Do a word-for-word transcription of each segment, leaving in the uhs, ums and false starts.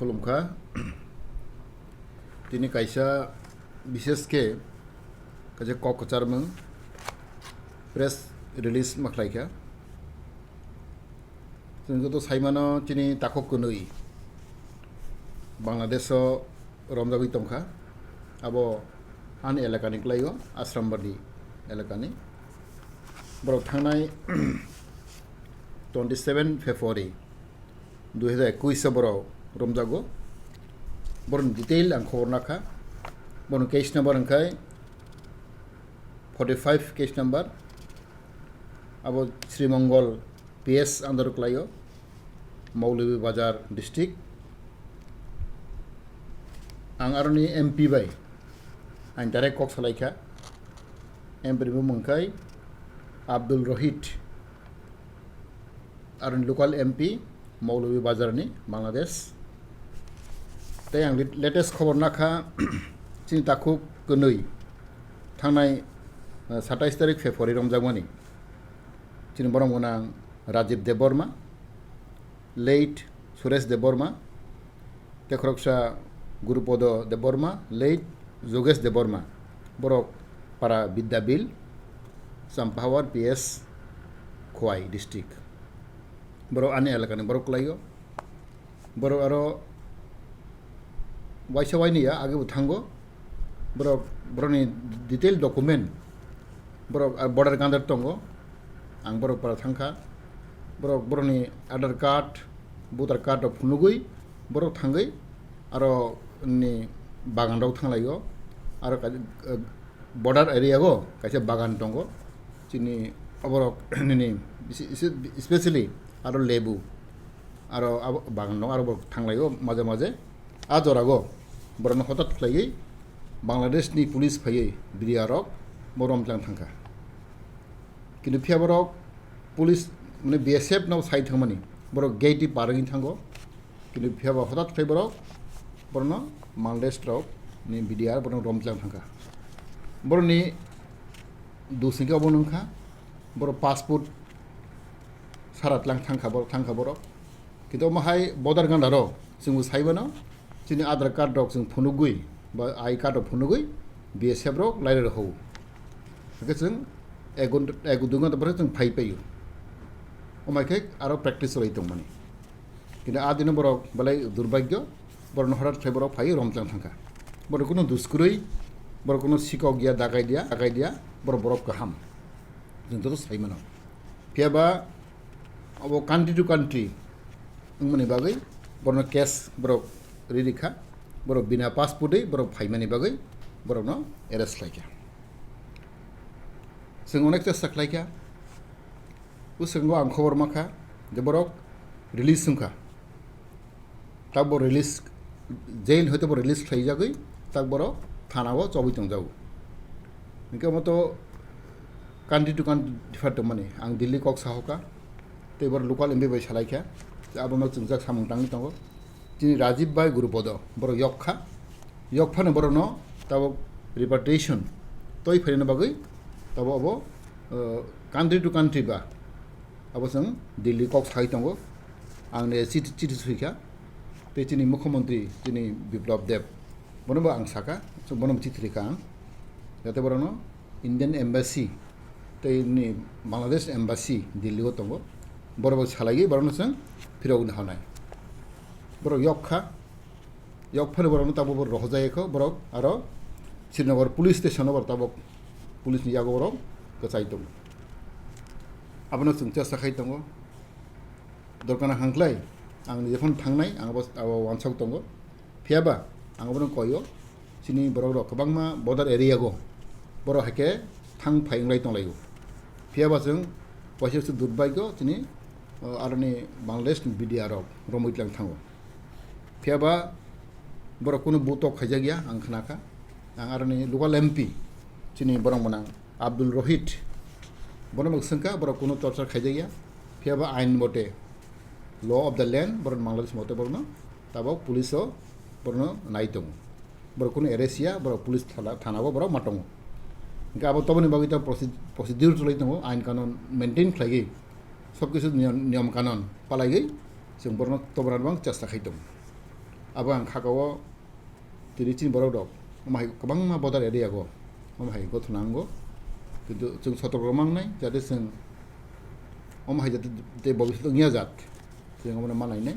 Khulumkha. Tini kaisa bishesh khe kaisa kok kwcharmung press release ma khlaikha. Chwng joto saimano chini takhuk kwnwi Bangladesh o romjagwi tongkha. Abo ani elakani kwlaio, Ashrambadi elakani. Borok thangnai twenty seven February dui hazar ekush o borok romjago. Borokni detail ang khobor nakha. Borokni case number hwnkhe forty five case number. Abo Sri Mongol P S under kwlaio, Maulovi Bazar district. Ang aroni M P bai ang direct kok salaikha. M P ni bumung khai Abdul Rohit, aroni local M P, Maulovi Bazar ni, Bangladesh. Tei ang lit-, latest khobor nakha, chini takhuk kwnwi thangnai, eh, satais tarik February romjakmani. Chini borok gwnang Rajiv Debbarma, late Suresh Debbarma, tei khoroksa Gurupodo Debbarma, late Jogesh Debbarma. Borok para Bidyabil, Champahawar P S, Khowai district. Borok ani elakani borok kwlaio. Borok aro waisa waini ya, age bo thango. Borok, borokni detail document, borok, ah, border gandar tongo. Ang borok para thangkha. Borok, borokni Aadhaar card, voter card rok phunugwi borok thangwi aro ni bagan rok thanglaio. Aro ka-, ah, border area o kaisa bagan tongo. Chini oborok nini bisi-, isi-, especially aro lebu, aro abo bagan tongo, aro borok thanglaio maje maje. A jorago borokno hotat khlaiwi Bangladesh ni police phaiwi B D R rok bo romchang thangkha. Kintu phiya borok police, mane, B S F no sai thangmani, borok gate ni par wngwi thango. Kintu phiya ba hotat khlai borok, borokno Bangladesh rok ni B D R borokno romchang thangkha. Borokni dusingkhe obo nungkha, borok passport sara tlang thangkha, borok thangkha borok. Kintu omo hai border gandaro chwngbo saibano, chini Aadhaar card rok chwng phunugwi ba I card rok phunugwi B S F rok lairoi rok hau. Hake chwng ek ghonta, ek dui ghonta pore chwng phai paio. Omo hai khe aro practice cholai tongmani. Kintu a dino borok belai durbagyo, borokno horat khlai borok phaiwi romchang thangkha. Borok kuno duskurwi, borok kuno sikok ya, dagai dia, dagai dia, borok, borok kaham. Chwng joto sai mano. Phiya ba obo country to country wngmani bagwi borokno case borok ri rikha, borok bina passport wi borok phaimani bagwi borokno arrest khlaikha. Chwng onek chesta khlaikha. Bwskango ang khobor mankha je borok release wngkha. Tabok release, jail hoite bo release khlaijagwi, tabok borok thana o chobwi tongjago. Hinkhe omo to country to country differ tongmani. Ang Delhi kok sahoka, tei borok local M P bai salaikha, abono chwngjak samung tangwi tongo. Chini Rajiv bai Gurupodo, borok yokkha, yokphano borokno tabok repatriation toi phaina bagwi tabok abo, uh, country to country ba abo chwng Delhi kok sai tongo. Ang ne chiti, chiti suikha, tei chini mukhyamantri chini Biplab Deb, bono bo ang saka, so bono bo chiti rikha ang, jate borokno Indian Embassy tei ni Bangladesh Embassy Delhi o tongo, borok bo salaiwi borokno chwng phirogwi honai. Borok yokkha, yokphano borokno tabok bo rohorjak kho, borok aro Srinagar police station o borok tabok police ni yago borok kwchai tongo. Abono chwng chesta khai tongo. Dorkana hangklai, ang jephano thangnai, ang abo, abo wansok tongo. Phiya ba, ang abono koio, chini borok rok kwbangma border area go, borok haikhe thang phai wnglai tonglaio. Phiya ba chwng waisa se durbagyo chini, o, aroni Bangladesh ni B D R rok romwi tlang thango. Phiya ba borok kunu butok khaijakya ang khnakha. Ang aroni local M P chini borok mwnang Abdul Rohit, bono bo swngkha, borok kunu torture khaijakya. Phiya ba ain mote, law of the land, borok Bangladesh mote borokno tabok police o borokno nai tongo. Borok kunu arrest ya, borok police thana, thana o borok ma tongo. Hinkhe abo toboni bagwi ta proce-, procedure cholai tongo, ain kanon maintain khlaiwi, sob kisu niyom, niyom kanon palaiwi chwng borokno tobona bang chesta khai tongo. Abo ang khakao tini chini borok rok omo hai kwbangma border area go omo hai gothona wngo, kintu chwng sotok rok mangnai jate chwng omo hai jate tei bobiswt wngya jak, chwng omono manainai.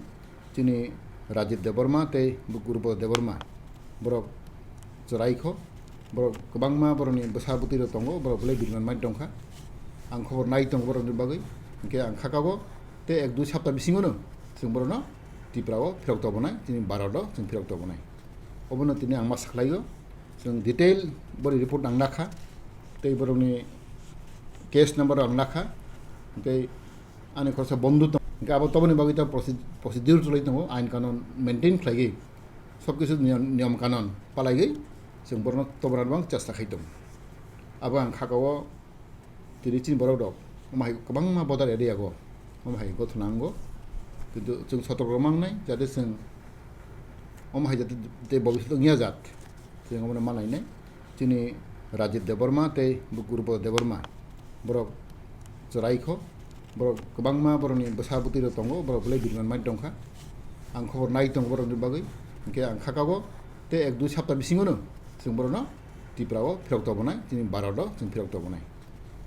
Chini Rajit Debbarma tei Gurupad Debbarma borok chwraikho, borok kwbangma borokni bwsa bwtwi rok tongo, borok belai biriman mai tongkha. Ang khobor nai tongo borokni bagwi, hinkhe ang khakao tei ek dui sapta bisingono chwng borokno Tripura o phirok tobonai, chini Bharat o chwng phirok tobonai. Obono tini ang ma sakhlaio, chwng detail bori report ang nakha, tei borokni case number ang nakha, tei ani khoroksa bondhu tong, hinkhe abo toboni bagwi ta proce-, procedure chwlai tongo, ain kanon maintain khlaigwi, sob kisu niyom, niyom kanon palaigwi chwng borokno tobonani bang chesta khai tongo. Abo ang khakao tini chini borok rok omo hai kwbangma border area go omo hai gothona wngo, kintu chwng sotok rok mangnai jate chwng omo hai jate tei bobiswt wngya jak, chwng omono manainai. Chini Rajit Debbarma tei Gurupad Debbarma borok chwraikho, borok kwbangma borokni bwsa bwtwi rok tongo, borok belai biriman mai tongkha. Ang khobor nai tongo borokni bagwi, hinkhe ang khakao tei ek dui sapta bisingono chwng borokno Tripura o phirok tobonai, chini Bharat o chwng phirok tobonai.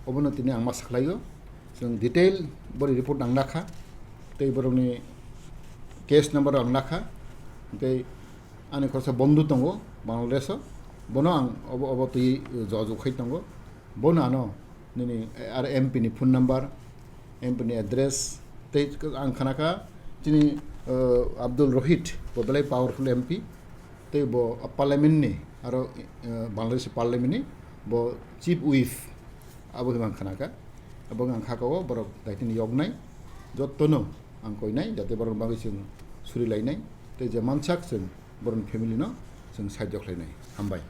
Obono tini ang ma sakhlaio, chwng detail bori report ang nakha, tei borokni case number ang nakha, tei ani khoroksa bondhu tongo Bangladesh o, bono ang obo, obo twi jojok khai tongo, bono ano nini ar M P ni phone number, M P ni address, tei ang khanakha chini, uh, Abdul Rohit, bo belai powerful M P, tei bo parliament ni, aro, uh, Bangladesh parliament ni bo chief whip, abo hwnwi ang khanakha. Abo ang khakao borok daitini yoknai, jottono ang koinai, jate borok bagwi chwng suri lainai, tei je mansak chwng borokni family no chwng side o khlainai. Hambai.